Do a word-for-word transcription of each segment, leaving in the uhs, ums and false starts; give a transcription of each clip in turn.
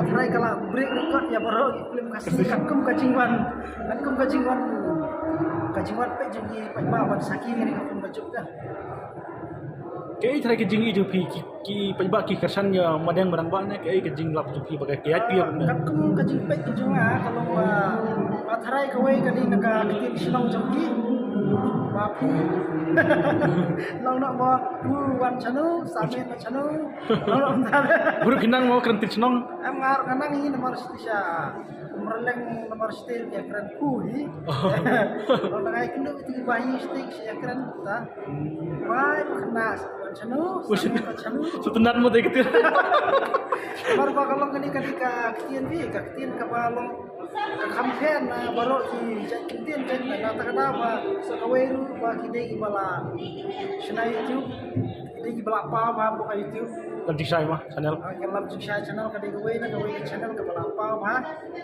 Trai ka la break record ïa baroh ki film Khasi katkum ka jingwan, katkum ka jingwan, ka jingwan peit jong ki paidbah ban sakhi ïa ka film ka jong ka. Kaei trai ka jingïeit jong phi ki, ki paidbah ki kyrshan ïa Madiang Marangbah ne, kaei ka jinglap jong phi ba ka ïaid phi ïa ka film? Katkum ka jingpeit ka jong nga ka long ba, ba trai kawei ka dei na ka ktien shnong jong ki. Ba phi long na mo, phi wan shano, sa mih na shano. Baroh ki nang mo kren ktien shnong. Em, nga ruh nga nang hi namar shisha. Ym rleng namar shisha ïa kren ku hi. Ong nga ïakynduh ïa ki ba hi shisha ïa kren ta. Wai, ba khynnah sa wan shano, sa wan shano. Sngewtynnat mo te ktien. Namar ba ka long kane ka dei ka ktien hi, ka ktien kaba long ka kham pher na baroh ki jait ktien, jait na kata ka daw ba sa kawei ruh ba ki dei kiba la shna YouTube. Ki dei kiba la paw bha hapoh ka YouTube. Lam Jingshai mo channel. Ah, ka Lam Jingshai channel ka dei kawei na kawei ka channel kaba la paw bha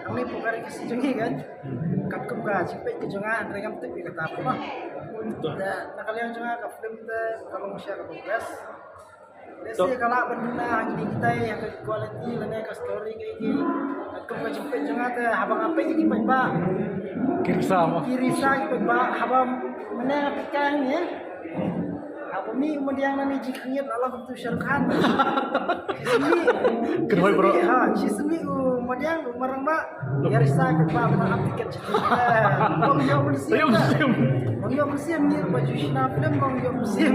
hangne hapoh ka ri Khasi jong ngi kan. Katkum ka jingpeit ka jong nga, hynrei ngam tip ïa kata mo. Betul. Te na ka liang jong nga ka film te ka long shisha kaba best. Lehse ka lah ban duna ha kine kitai, ha ka quality lane ka story kaei kaei. Katkum ka jingpeit jong nga te haba nga peit ïa ki paidbah, ki risa mo. Ki risa ki paidbah, haba mynne nga peit ka hangne. Haba mih u Madiang nangne jingkhynñiat la long kumtu Shah Rukh Khan. Shi symih. Kynhoi bro. Ha, shi symih u Madiang, u Marangbah. Ïa risa ki paidbah ba ap tiket shi. Ym ïoh mynsiem. Ym ïoh mynsiem. Ym ïoh mynsiem, ngi ruh ba ju shna film ym ïoh mynsiem.